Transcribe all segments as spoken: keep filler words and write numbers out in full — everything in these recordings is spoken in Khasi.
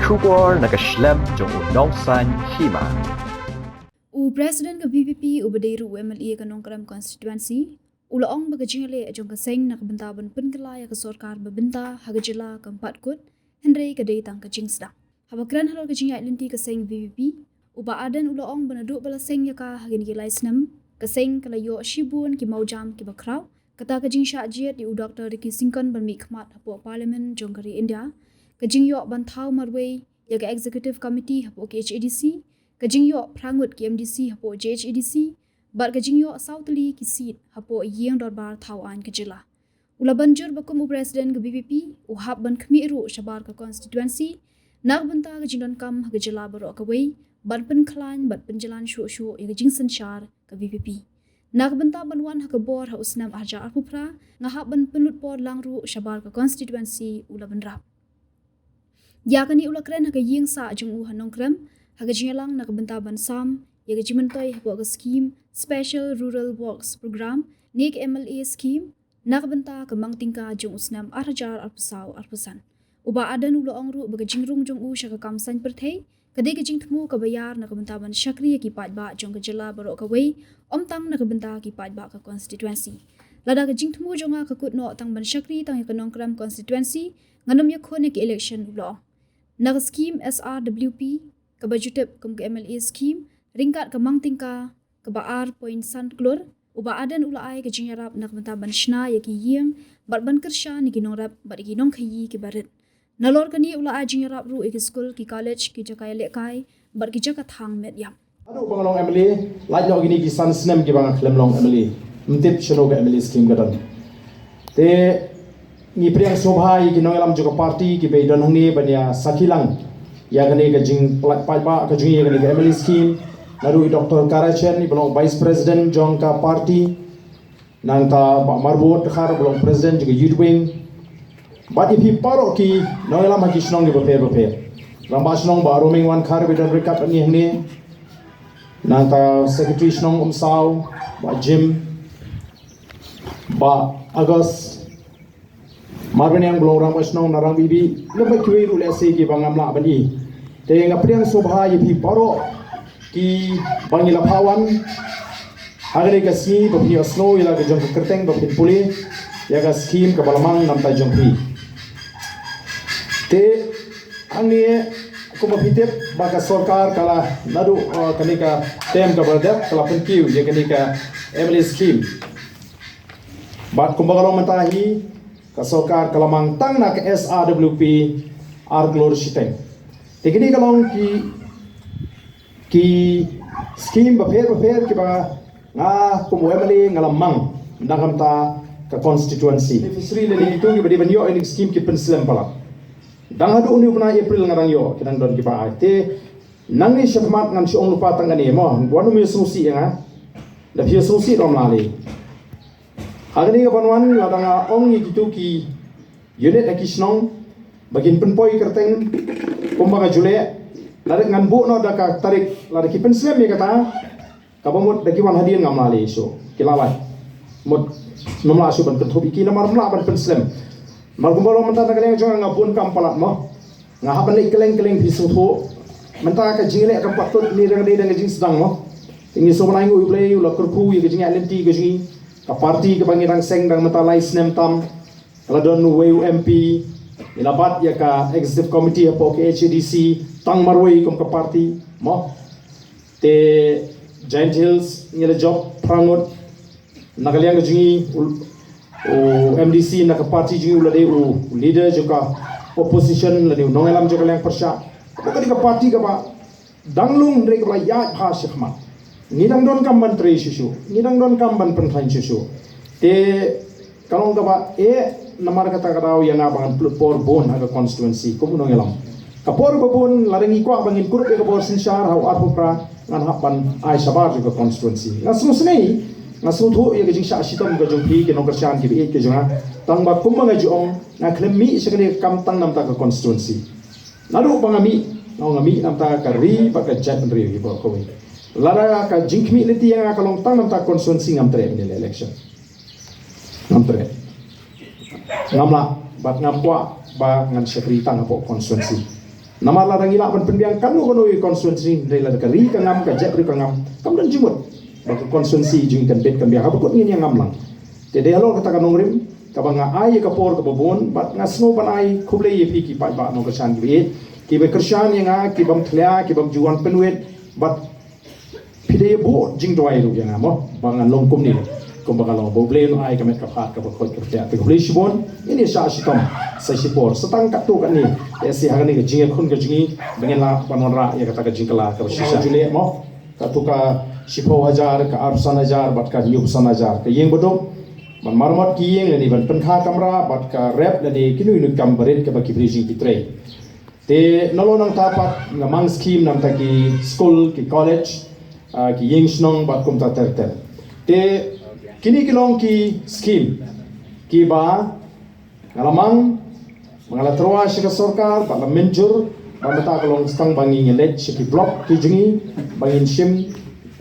Khubor na ka shlem jong u Nongsaiñ Hima. U President ka V P P uba dei ruh u M L A ka Nongkrem Constituency u la ong ba ka jingleh jong ka seng na ka bynta ban pynkylla ïa ka sorkar ba bynta ha ka jylla kam pat kut, hynrei ka dei tang ka jingsdang. Haba kren halor ka jingïaid lynti ka seng V P P, u Bah Ardent u la ong ba naduh ba la seng ïa ka ha kine ki lai snem, ka seng ka la ïoh shibun ki mawjam kiba khraw, kata ka jingshah jied ïa u Doctor Ricky Syngkon ban mih khmat hapoh Parliament jong ka ri India, ka jingïoh ban thaw marwei ïa ka Executive Committee hapoh K H A D C, ka jingïoh phra ngut ki M D C hapoh J H A D C, bad ka jingïoh saw tylli ki seat hapoh ïing dorbar thaw aiñ ka jylla. U la ban jur ba kum u President ka V P P, u hap ban khmih ruh shabar ka constituency na ka bynta ka jingdonkam ha ka jylla baroh kawei, ban pynkhlaiñ bad pynjlan shuh shuh ïa ka jingsynshar ka V P P. Na ka bynta ban wan ha ka bor ha u snem ar hajar arphew phra, nga hap ban pynlut por lang ruh shabar ka constituency, u la bynrap. Ïa kane u la kren ha ka ïing sah jong u ha Nongkrem ha ka jingïalang na ka bynta ban sam ïa ka jingmyntoi hapoh ka skim Special Rural Works Programme ne ka M L A scheme na ka bynta ka mang tyngka jong u snem ar hajar arphew saw arphew san. U Bah Ardent u la ong ruh ba ka jingrung jong u sha ka kam saiñ pyrthei ka dei ka jingthmu kaba ïar na ka bynta ban shakri ïa ki paidbah jong ka jylla baroh kawei, ym tang na ka bynta ki paidbah ka constituency. Lada ka jingthmu jong nga ka kut noh tang ban shakri tang ïa ka Nongkrem constituency, ngan ym ïakhun ïa ki election, u la ong. Na ka skim S R W P, kaba ju tip kum ka M L A scheme, ryngkat ka mang tyngka kaba ar point san klur, u Bah Ardent u la ai ka jingïarap na ka bynta ban shna ïa ki ïing bad ban kyrshan ïa ki nongrep bad ïa ki nongkhaïi kiba rit. Nalor kane u la ai jingïarap ruh ïa ki skul, ki college, ki jaka ïalehkai bad ki jaka thang met ïap. Haduh ba nga long M L A, lait noh kine ki san snem kiba nga khlem long M L A, ym tip shano ka M L A scheme ka don. Te ngi pdiang sngewbha ïa ki nongïalam jong ka party kiba ïadon hangne ban ïa sakhi lang ïa kane ka jingpynlait paidbah ka jong ngi ïa kane ka M L A scheme, naduh i Doctor Karachen iba long Vice President jong ka party, nangta Bah Marbud Dkhar ba long President jong ka Youth Wing, bad ïa phi baroh ki nongïalam ha ki shnong kiba pher ba pher. Rangbah shnong Bah Roming Wankhar ba don ryngkat bad ngi hangne, nangta Secretary shnong Umsaw, Bah Jim, Bah August Marbaniang ba long rangbah shnong na Rangbibi, lem bad kiwei ruh lehse kiba ngam lah ban i. Te nga pdiang sngewbha ïa phi baroh kiba ngi la phah wan ha kane ka sngi ba phin ïohsngew ïa la ka jong ka kyrteng ba phin pule ïa ka scheme kaba la mang namta jong phi. Te hangne kumba phi tip ba ka sorkar ka la naduh, uh, kane ka term kaba la dep ka la pynkiew ïa kane ka M L A scheme. Bad kumba ka long mynta hi, ka sorkar ka la mang tang na ka S R W P ar klur shiteng. Te kine ka long ki, ki scheme bapher bapher kiba nga kum u M L A nga la mang na ka bynta ka constituency. Fishery lane kitu kiba dei ban ïoh ïa kine ki scheme ki pynslem palat. Dang haduh une u bnai April nga dang ïoh, ki dang don kiba ai. Te nangne shakhmat ngan shu ong lypa tang kane mo, wan ym ïasngewsih ïa nga. Da phi ïasngewsih ruh ym lah lei. Ha kane ka ban wan lada nga ong ïa kitu ki unit ha ki shnong ba kin pynpoi kyrteng kumba nga ju leh, lada ngan buh noh da ka tarik, lada ki pynslem ïa kata, kaba mut da ki wan hadien ngam lah lei shuh, ki lah lait. Mut ngam lah shuh ban kynthup ïa ki namar ngam lah ban pynslem. Namar kumba long mynta na ka liang jong nga, nga bun kam palat mo. Nga hap ban leit kylleng kylleng, phi sngewthuh. Mynta ka jingleh kam pat kut, ne dang dei dang ka jingsdang mo. Te ngi sngewbha ngi ong U Blei u la kyrkhu ïa ka jingïaid lynti ka jong ngi. Ka party kaba ngi dang seng dang mynta lai snem tam, ka la don uwei u M P, ngi la bat ïa ka executive committee hapoh K H A D C tang marwei kum ka party mo. Te Jaintia Hills ngi la jop phra ngut. Na ka liang ka jong ngi u, u M D C na ka party jong ngi u la dei u, u leader jong ka opposition lane u nongïalam jong ka liang pyrshah. Ka dei ka party kaba dang lung, hynrei kaba la ïaid bha shakhmat. Ngi dang donkam ban trei shuh shuh, ngi dang donkam ban pynkhlaiñ shuh shuh. Te ka long kaba eh namar kata ka daw ïa nga ba ngan pynlut por bun ha ka constituency kum u nongïalam. Ka por ba bun lada ngi kwah ba ngin kurup ïa ka bor synshar ha u arphew phra, ngan hap ban ai shabar jong ka constituency. Nga sngewsynei, nga sngewthuh ïa ka jingshah shitom ka jong phi ki nongkyrshan kiba ïeit ka jong nga. Tang ba kumba nga ju ong, nga khlem mih sha kane ka kam tang namta ka constituency. Naduh ba nga mih, nga ong nga mih namta ka ri bad ka jaitbynriew hi baroh kawei. Lada ka jingkhmih lynti ïa nga ka long tang namta ka constituency, ngam treh mynne election. Ngam treh. Ngam lah bad ngam kwah ba ngan shakri tang hapoh constituency. Namar lada ngi lah ban pynbiang kano kano ïa constituency, hynrei lada ka ri ka ngam, ka jaitbynriew ka ngam, kam don jingmut ba ka constituency jong ngi kan bit kan biang. Haba kut ngin ïa ngam lang. Te dei halor kata ka nongrim kaba nga ai ïa ka por kaba bun, bad nga sngew ban ai khublei ïa phi ki paidbah nongkyrshan kiba ïeit, kiba kyrshan ïa nga, ki bym khlia, ki bym ju wan pynwit, bad phi dei ïa buh jingduwai ruh ïa nga mo ba ngan long kumne, kumba nga long, ba U Blei un ai ka met ka phad kaba koit kaba khiah. Te khublei shibun. Ngin ïa shah shitom sa shipor, sa tang katto katne. Te sa ha kane ka jingïakhun ka jong ngi ba ngin lah ban wanrah ïa kata ka jingkylla kaba shisha. Ju leh mo, katto ka shiphew hajar, ka arphew san hajar bad ka hynñiewphew san hajar, ka ïing baduk, ban maramot ki ïing lane ban pynkha kamra, bad ka rep lane kino kino ki kam barit kaba ki briew jong ngi ki trei. Te nalor nangta pat nga mang skim namta ki skul, ki college, ah, ki ïing shnong bad kumta ter ter. Te kine ki long ki skim kiba nga la mang, ba nga la tyrwa sha ka sorkar, bad la mynjur, bad mynta ka long tang ba ngin ïaleit sha ki block ki jong ngi ba ngin shim,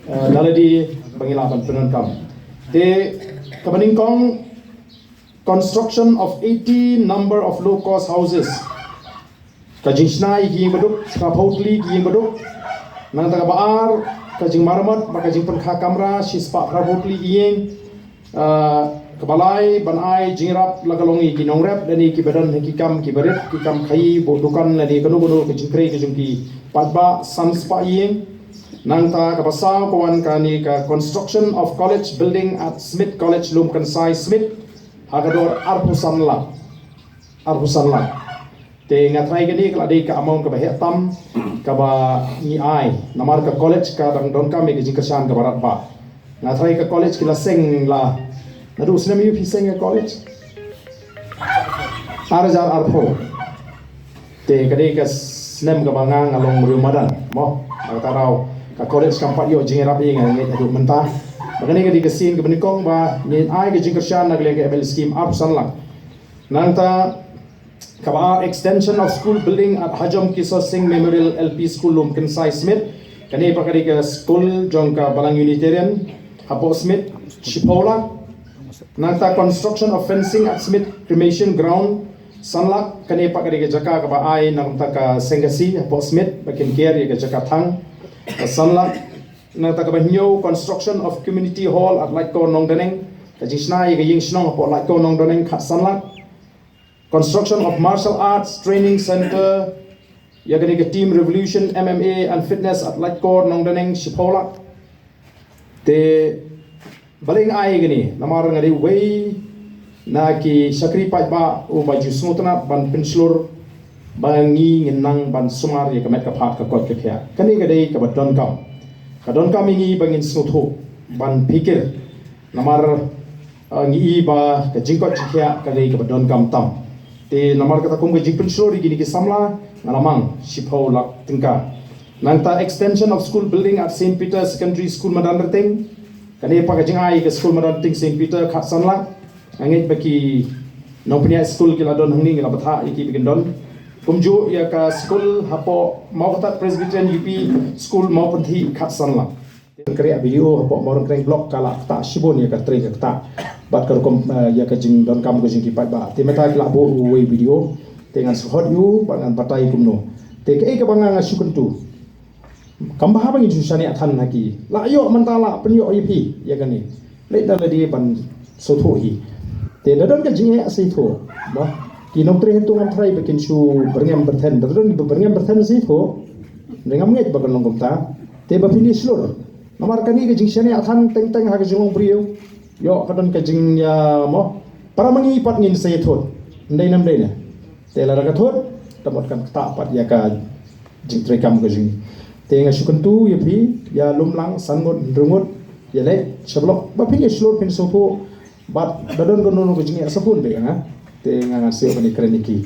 eh, nalade ba ngin lah ban pyndonkam. Te kaba nyngkong, construction of eighty number of low cost houses. Ka jingshna ïa ki ïing baduk, phraphew tylli ki ïing baduk. Nangta kaba ar, ka jingmaramot bad ka jingpynkha kamra, shispah phraphew tylli ki ïing. Ah, kaba lai, ban ai jingïarap la ka long ïa ki nongrep lane kiba don ha ki kam kiba rit, ki kam khaïi, buh dukan lane kano kano ka jingtrei ka jong ki paidbah, sanspah ïing. Nangta kaba saw ka wan kane ka construction of college building at Smit College, Lumkynshai Smit, ha ka dor arphew san lak. Arphew san lak. Te nga tharai kane ka la dei ka amount kaba heh tam kaba ngi ai. Namar ka college ka dang donkam ïa ka jingkyrshan kaba radbah. Nga tharai ka college ki la seng la. Naduh u snem aïu phi seng ka college? Ar hajar arphew. Te ka dei ka snem kaba nga, nga long riewmadan mo. Nga kata raw ka college kam pat ïoh jingïarap ïa nga, nga naduh mynta. Ba kane ka dei ka sien kaba nyngkong ba ngin ai ka jingkyrshan na ka liang ka M L A scheme arphew san lak. Nangta kaba ar, extension of school building at Hajom Kisor Singh Memorial L P School, Lumkynshai Smit. Kane pat ka dei ka skul jong ka Balang Unitarian hapoh Smit, shiphew lak. Nangta construction of fencing at Smit Cremation Ground, san lak. Kane pat ka dei ka jaka kaba ai na ka bynta ka Seng Khasi hapoh Smit ba kin kiar ïa ka jaka thang, san lak. Nangta kaba hynñiew, construction of community hall at Laitkor Nongdaneng, ka jingshna ïa ka ïing shnong hapoh Laitkor Nongdaneng, khatsan lak. Construction of martial arts training center, ïa kane ka Team Revolution M M A and fitness at Laitkor Nongdaneng, shiphew lak. Te balei nga ai kane, namar nga dei uwei na ki shakri paidbah uba ju sngewtynnat ban pynshlur ba ngi ngin nang ban sumar ïa ka met ka phad ka koit ka khiah. Kane ka dei kaba donkam. Ka donkam ïa ngi ba ngin sngewthuh ban phikir. Namar, eh, ngi i ba ka jingkoit jingkhiah ka dei kaba donkam tam. Te namar kata, kum ka jingpynshlur ïa kine ki samla, nga la mang shiphew lak tyngka. Nangta extension of school building at Saint Peter Secondary School Madanrting. Kane pat ka jingai ka skul Madanrting Saint Peter, khatsan lak. Nga ngeit ba ki nongpynïaid skul ki la don hangne, ngi la bthah ïa ki ba kin don. Kumjuh ïa ka skul hapoh Mawkhatat Presbyterian U P School Mawpynthih, khatsan lak. Ka ri video hapoh Mawryngkneng Block ka la ktah shibun ïa ka trei ka ktah bad ka rukom, eh, ïa ka jingdonkam ka jong ki paidbah. Te mynta ki la buh uwei video, te ngan sngewhod ïa u bad ngan batai kumno. Te kaei kaba nga, nga shu kyntu, kam bha ba ngin shu shaniah than ha ki. La ïoh mynta, la pynïoh ïa phi ïa kane. Leit da lade ban sngewthuh hi. Te da don ka jingeh sngewthuh. Ba ki nongtrei hyntu ngam tharai ba kin shu byrngem byrthen. Da don ki byrngem byrthen sngewthuh. Da ngam ngeit ba kan long kumta. Te ba phin ïa shlur. Namar kane ka jingshaniah than teng teng ha ka jinglong briew. Ïoh ka don ka jingïa mo. Para ma ngi pat ngin sa ïa thut. Ym dei ne, ym dei ne. Te lada ka thut, te mut kan ktah pat ïa ka jingtrei kam ka jong ngi. Te nga shu kyntu ïa phi, ïa lum lang, san ngut, hynriew ngut, ïa leit sha block, ba phin ïa shlur, phin sngewthuh, bad da don kano kano ka jingeh, sa phone beit ïa nga. Te nga ngan siew ban ïa kren ïa ki.